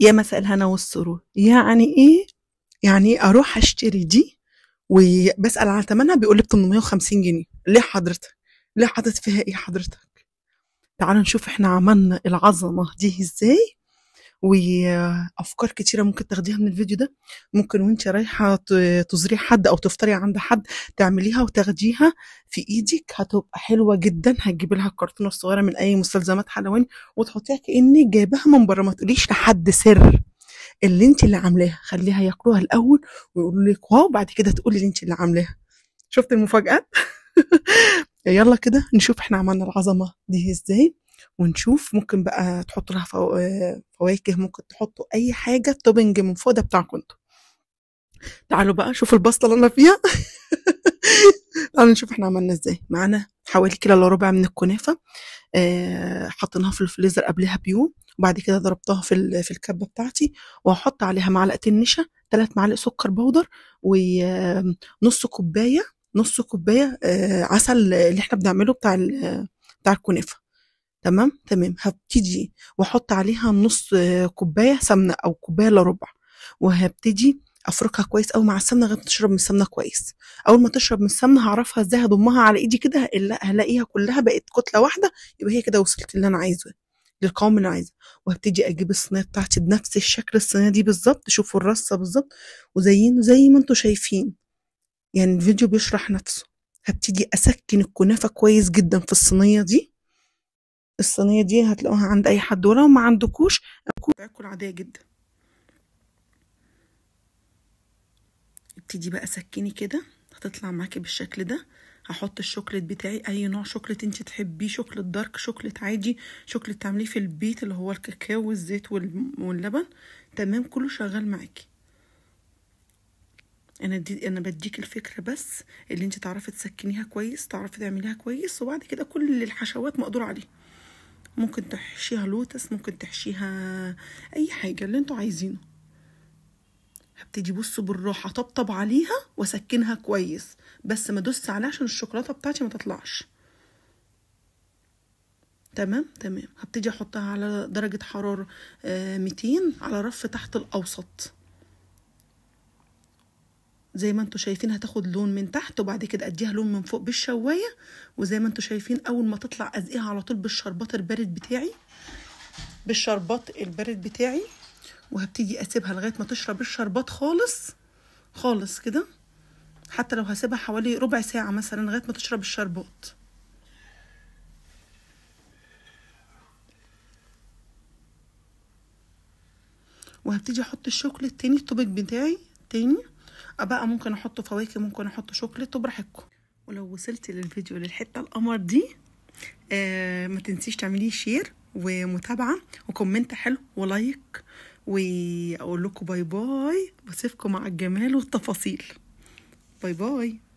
يا مساء الهنا والسرور. يعني ايه؟ يعني اروح اشتري دي وبسأل على ثمنها بيقول لي ب 850 جنيه. ليه حضرتك؟ ليه حاطط فيها ايه حضرتك؟ تعالوا نشوف احنا عملنا العظمة دي ازاي، وافكار كتيرة ممكن تاخديها من الفيديو ده. ممكن وانت رايحة تزوري حد او تفطري عند حد تعمليها وتاخديها في ايدك، هتبقى حلوة جدا. هتجيبي لها الكرتونه الصغيرة من اي مستلزمات حلواني وتحطيها كانك جايباها من بره، ما تقوليش لحد سر اللي انت اللي عاملاها، خليها ياكلوها الاول ويقولوا لك wow، بعد كده تقولي اللي انت اللي عاملاها. شفت المفاجاة؟ يلا كده نشوف احنا عملنا العظمة دي ازاي، ونشوف ممكن بقى تحطوا لها فواكه، ممكن تحطوا اي حاجة topping من فوق ده بتاعكم انتوا. تعالوا بقى شوفوا البسطه اللي انا فيها. تعالوا نشوف احنا عملنا ازاي. معانا حوالي كيلو الا ربع من الكنافه، حطيناها في الفريزر قبلها بيوم، وبعد كده ضربتها في الكبه بتاعتي، وهحط عليها معلقتين نشا، 3 معالق سكر بودر، ونص كوباية عسل اللي احنا بنعمله بتاع الكنافه. تمام تمام. هبتدي واحط عليها نص كوباية سمنه او كوباية الا ربع، وهبتدي افركها كويس قوي مع السمنة لغاية ما تشرب من السمنة كويس. اول ما تشرب من السمنة هعرفها ازاي، هضمها على ايدي كده هلاقيها كلها بقت كتلة واحدة، يبقى هي كده وصلت اللي انا عايزه، للقوام اللي انا عايزه. وهبتدي اجيب الصينية بتاعتي بنفس الشكل، الصينية دي بالظبط، شوفوا الرصه بالظبط، وزينه زي ما انتم شايفين، يعني الفيديو بيشرح نفسه. هبتدي اسكن الكنافه كويس جدا في الصينية دي. الصينية دي هتلاقوها عند اي حد، ولو ما عندكوش تاكل عادية جدا. ابتدي بقى سكني كده، هتطلع معاكي بالشكل ده. هحط الشوكليت بتاعي، اي نوع شوكليت انت تحبيه، chocolate dark، chocolate عادي، شوكليت تعمليه في البيت اللي هو الكاكاو والزيت واللبن. تمام، كله شغال معاكي. انا بديك الفكرة بس اللي انت تعرفي تسكنيها كويس، تعرفي تعمليها كويس، وبعد كده كل الحشوات مقدور عليها. ممكن تحشيها لوتس، ممكن تحشيها اي حاجة اللي انتوا عايزينه. هبتدي بصوا بالراحة طبطب عليها واسكنها كويس، بس ما ادوس عليها عشان الشوكولاتة بتاعتي ما تطلعش. تمام تمام. هبتدي احطها على درجه حرارة 200 على رف تحت الاوسط، زي ما انتوا شايفين هتاخد لون من تحت، وبعد كده اديها لون من فوق بالشوايه. وزي ما انتوا شايفين اول ما تطلع ازقيها على طول بالشربات البارد بتاعي، بالشربات البارد بتاعي. وهبتدي اسيبها لغاية ما تشرب الشربات خالص خالص كده، حتى لو هسيبها حوالي ربع ساعة مثلا لغاية ما تشرب الشربات. وهبتدي احط الشوكليت تاني، ال topping بتاعي تاني بقى، ممكن احط فواكه، ممكن احط شوكليت، براحتكم. ولو وصلتي للفيديو للحتة القمر دي، ما تنسيش تعملي share ومتابعة و comment حلو و like، واقول لكم bye bye، واسيبكم مع الجمال والتفاصيل. bye bye.